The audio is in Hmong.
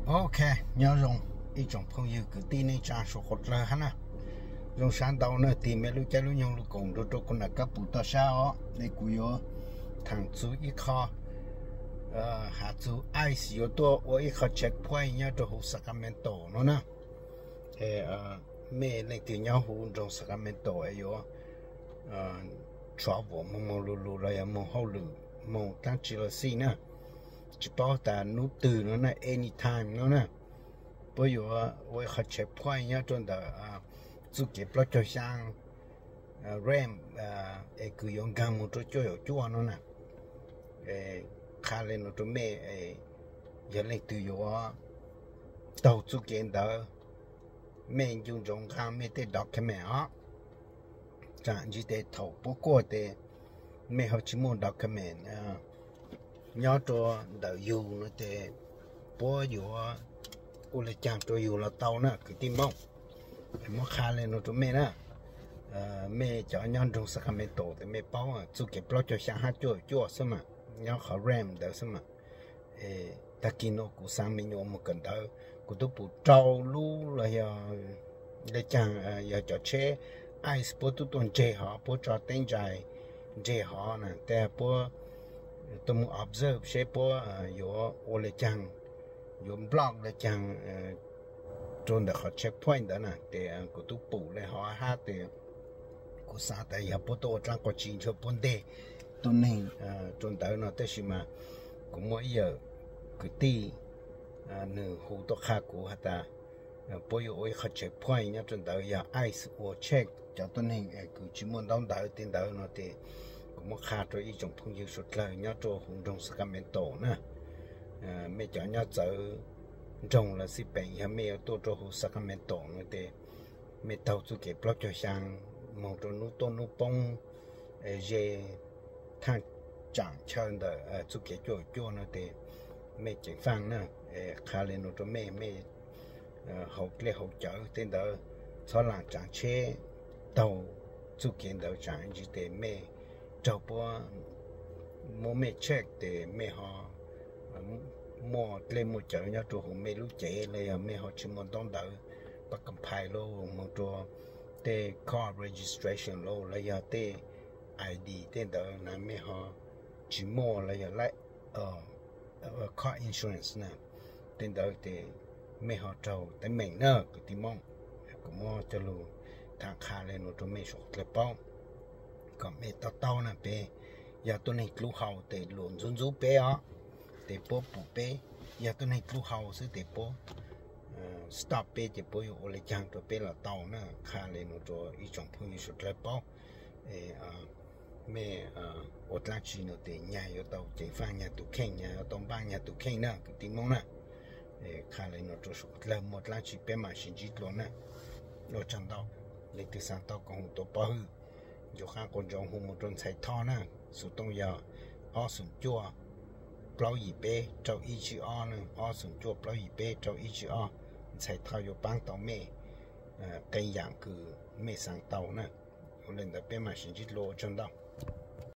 Ok, nyob zoo ib tsoom phooj ywg kwv tij neej tsa suav qhuav dlawg hab na. Zoo sab ntau na, tig mej lub caij lub nyoog lug koom nrug rua kuv nam kab pum toj sab os. Es kuv yuav thaam txug ib qho, has txug ICE yuav tuaj ua ib qho checkpoint nyob rua huv Sacramento no na. Mej leej twg nyob huv nroog Sacramento es yuav travel moog moog lug lug los yog moog hauj lwm moog dlaab tsi los xij na, tsis paub tas nub twg no na, anytime no na, puab yuav ua ib qho checkpoint nyob rua ntawm txuj kev plaub caug xyaa ramp es kws yuav nkaag moog rua cuaj caum cuaj no na. Qha le nuav rua mej, yog leej twg yuav taug txuj kev ntawd, mej ncu ntsoov nqaa mej tej document os. Tsaam ntsis tes thaum puab kuaj tes mej ho tsis muaj document nyob rua ntawm yug no tes puab yuav ua le caag rua yug los tau na kwv tij Moob. Muab qha le nuav rua mej na, mej cov nyob nroog Sacramento tes mej paub txuj kev plaub caug xyaa hab cuaj caum cuaj xwb mas, nyob qhov ramp ntawd xwb mas. Tag kis nuav kuv xaav me nyuam moog kawm ntawv, kuv tub pum rau lub los yog le caag, yog cov tsheb ICE puab tub tuaj ntseg hov, puab tso teb ntsais ntseg hov na, tej puab tuaj moog observe seb puab yuav ua le caag, yuav block le caag rua ntawm qhov checkpoint ntawd na. Tes kuv tub pum le hov hab tes kuv xaav tas yog puab tuaj ua dlaab quas tsi ntshe puab nteg tuab neeg rua ntawd no, tab sis mas kuv muaj ib yawm kwv tij nwg hu tuaj qha kuv has tas puab yuav ua ib qho checkpoint nyob rua ntawd, yog ICE ua check cov tuab neeg kws tsis muaj ntaub ntawv tej ntawd no tes kuv muab qha rua ib tsoom phooj ywg suav dlawg nyob rua huv nroog Sacramento na. Mej cov nyob txawv nroog los xij peem, yog mej yuav tuaj rua huv Sacramento no tes mej taug txuj kev plaub caug xyaa moog rua nub tuaj nub poob, ze thaaj tsaam chaw ntawm txuj kev cuaj caum cuaj no tes mej ceev faaj na. Qha le nuav rua mej, mej haus dlej haus cawv tej ntawd, txhob laam tsaav tsheb taug txuj kev ntawd, tsaam ntsis tes mej raug puab muab mej check tes mej ho muaj dlej muaj cawv nyob rua huv mej lub cev los yog mej ho tsis muaj ntaub ntawv pab comply lug moog rua tej car registration lug los yog tej ID tej ntawd na, mej ho tsis muaj los yog car insurance na, tej ntawd tes mej ho raug teeb meem na kwv tij Moob. Kuv muab coj lug tham qha le nuav rua mej suav dlawg paub kom mej to taub na. Peb yog tuab neeg dlub hau tes luas ntxub ntxub peb os, tes puab pum peb. Yog tuab neeg dlub hau xwb tes puab stop peb ces puab yuav ua le caag rua peb los tau na. Qha le nuav rua ib tsoom phooj ywg suav dlawg paub. Mej ua dlaab tsi no tes nyag yuav tau ceev faaj nyag tus kheej, nyag yuav tau npaaj nyag tus kheej na kwv tij Moob na. Qha le nuav rua suav dlawg, muaj dlaab tsi peb maam sib ntsib dlua na. Ua tsaug ntau. Leej twg xaav tau koom haum tuav pov hwm, ncu qaab quas ntsoov hu moog rua ntxhais Thoj na, xuv tooj yog ob xoom cuaj plaub yim peb rau ib tsib ob na, ob xoom cuaj plaub yim peb rau ib tsib ob. Ntxhais Thoj yuav paab tau mej qee yaam kws mej xaav tau na. Ua le ntawd peb maam sib ntsib dlua, ua tsaug ntau.